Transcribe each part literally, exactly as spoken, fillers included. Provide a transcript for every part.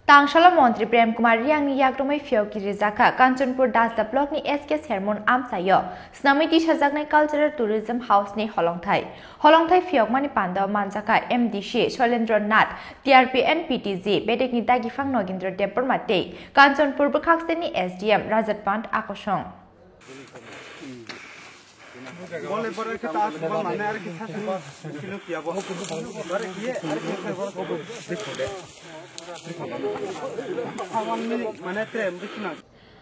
Tangsalo Montri Prem Kumar Riangni yakrumwi phiyogwi rijakha Kanchanpur Dasda Blockni S K Sermon amchaio swnamwi tisajaknai Cultural Tourism House-ni holongthai. Holongthai phiyokmani pandao manjakha M D C Shoilendra Nath, T R P and P T G bedekni dagiphang Nogendra Debbarma tei Kanchanpur bwkhakseni S D M Rajat Pant akosong.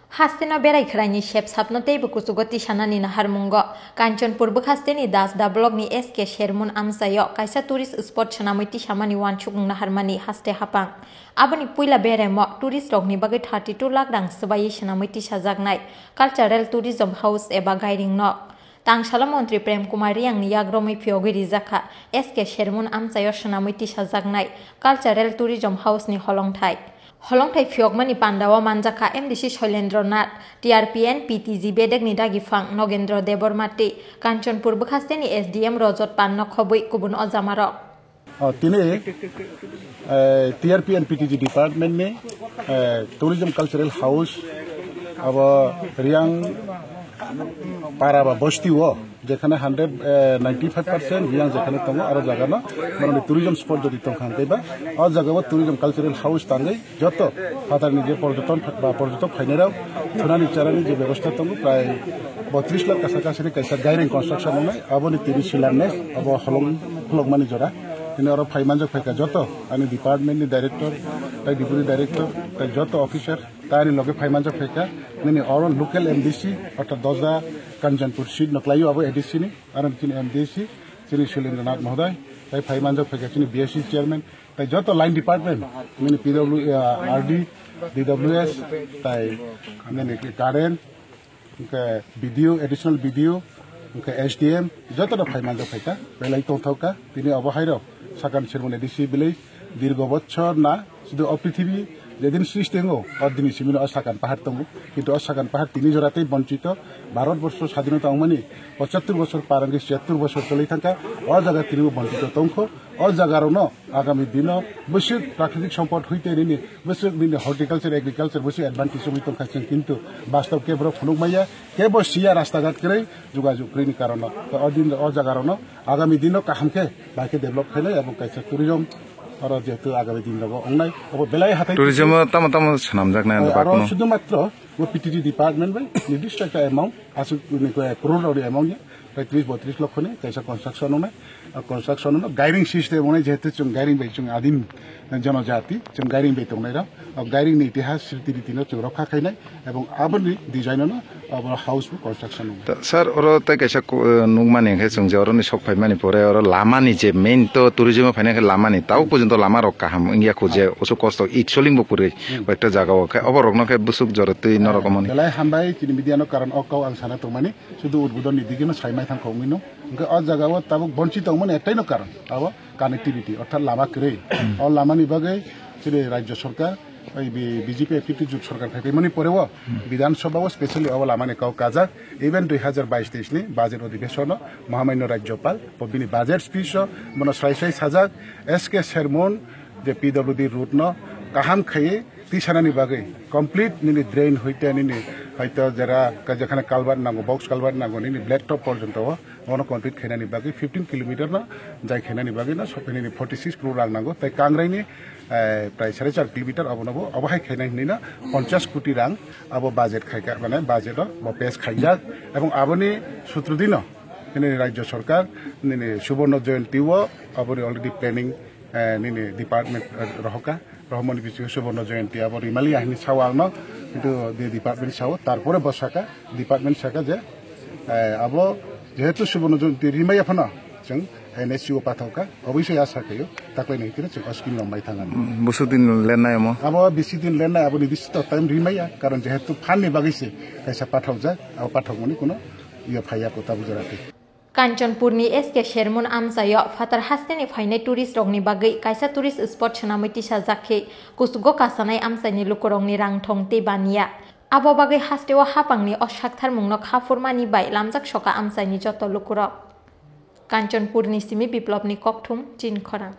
Hasteno berai khwlaini sep sapno teibo kuchugo tisanani naharmungo Kanchanpur bwkhasteni Dasda Blockni S K Sermon amchaio kaisa tourist spot swnamwi tisamani uansukmung naharmani haste hapang. Aboni puila beremo tourist rokni bagwi thirty two lakh rang swbaiwi swnamwi tisajaknai Cultural Tourism House eba Gairing Nok. Tangsalo Montri Prem Kumar Riangni yagromwi phiyogwi rijakha S K Sermon amchaio swnamwi tisajaknai Cultural Tourism House-ni holongthai. Holongthai phiyokmani pandao manjakha M D C Shoilendra Nath, T R P and P T G bedekni dagiphang Nogendra Debbarma tei Kanchanpur bwkhasteni S D M Rajat Pant-no khobwi kubun ojamarok. O, tini, eh, T R P and P T G department ni, eh, Tourism Cultural House abo Riang para ba bosti o, jekhane hundred, eh, ninety five percent Riang jekhane tongo, aro jaga no, mane tourism spot jodi tongkha hwnkhe ba, o jaga o Tourism Cultural House tangwi joto phatarni je porjoton ba porjotok phainairok thunani charani je bebosta tongo, prai botris lakh kasa kasini kaisa gairing construction wngnai, aboni tini silangnes abo holong khulokmani jora. Tini oro phai manjak phaikha joto ani department ni director, tai deputy director, tai joto officer, tai ani loge phai manjak phaikha nini oro local M D C, orthat Dasda Kanchanpur seat no kwlaio abo A D C ni, aro chini M D C, chini Sulendranath Mohoday, tai phai manjak phaikha chini B S C chairman, tai joto line department, nini P W, uh, R D, D W S, tai nini current, hwnkhe B D O, additional B D O, hwnkhe S D M, joto no phai manjak phaikha, belai tongthokha, tini obo hairok, Sakan Sermon A D C village, dirgo bochor na, sudu o prithibi, jedin srishti wngo, o dini simino o Sakan pahar tongo, kintu o Sakan pahar tini jora tei bonchito, Bharat borsho sadhinota wngmani pochattor bochor par wngwi chiyattor bochor choli thangkha, o jaga tinibo bonchito tongkho, o jaga rokno Agami dino bwswk prakritik sompod hoite nini bwswk nini horticulture, agriculture bwswk advantage wngwi tongkha chwng, kintu bastob khe borok phunuk maya, kebo siya rasta ghat kwrwi, jogajog kwrwini karono. To o din, o jaga rokno agami dino kaham khe bai khe develop khainai, abo kaisa tourism oro jehetu agami din rogo wngnai, obo belai hathai tourism o tamo tamo swnamjaknai. Eh, aro bakuno sudhumatro bo P T G department bai nirdisto ekta amount, aswk ni koi crore rokni amount ya. Prai tris botris lokho ni kaisa construction wngnai. A construction no gairing system wngnai, jehetu chwng gairing bai chwng adim jonojati, chwng gairing bai tongnai rok. O gairing ni itihas, riti riti no chwng rokha khainai, ebong aboni design no abo house bo construction wngnai. Ta, sir, oro tai kaisa ko-, eh, nukmani hwnkhe chwng je oro ni sok phaimani pore oro lama ni je main to tourism o phaina khe lama ni, tao porjonto lama rok kaham wngya kho je, oso kosto ik soling bo puri Hmm. koi ekta jaga o khe obo rok no khe bwswk jora twi norok omo ni. Belai hambai chini media no, karon o kok ang sana tongmani. Sudu udbodon ni dige no sai mai thang kho wngwi no. Hwnkhe o jaga o tabuk bonchito wngmani ektai no karon, abo connectivity, orthat lama kwrwi. O lama ni bagwi chini Rajya Sarkar, oi B-, B J P F T T jut sarkar phai mani pore o Bidhan Sabha o specially o lama ni kok kajak. Even dui hazar bais teis ni budget odhibeshon o Mahamanyo Rajyapal bo bini budget speech o bono sai sai sajak, S K Sermon je P W D route no kaham khaiwi twi sanani bagwi complete nini drain hoite nini hoito jera ka-, jekhane culvert nango, box culvert nango, nini black top porjonto o, bono complete khainani bagwi fifteen kilometer no jai khainani bagwi no sophainani forty six crore rang nango, tei Kangrai ni, eh, prai sare char kilometer obono bo, obo hai khainai hinwi no ponchash koti rang abo budget khaika, mane budget o bo pass khaijak, ebong aboni sutro dino nini Rajya Sarkar nini Suborno Jayanti o aboni already planning, eh, nini department, eh, rohoka. Rohormani bisingo Suborno Jayanti abo rimali ahini sao ang no, kintu di department sao, tarpore bo saka, department saka je, eh, abo jehetu Suborno Jayanti rimaya phano chwng N S C O pathokha, obviously asa khaio, taklai nai tino chwng o scheme rok mai thangani. Busuk din lennai omo? Abo bisi din lennai, abo nirdisto time rimaya, karon jehetu phan ni bagwi se kaisa pathokjak, abo pathokmani kuno iyo phaiya kota bujarati. Kanchanpurni S K Sherman amchaio phatar hasteni phainai tourist rokni bagwi kaisa tourist spot swnamwi tisajak khe kuchugo kasanai amchaini lukurokni rang thong tei baniya. Abo bagwi hasteo hapangni o saktharmungno kha phurmani bai lamjak soka amchaini joto lukurok. Kanchanpurni simi Biplopni kokthum, Chinkhorang.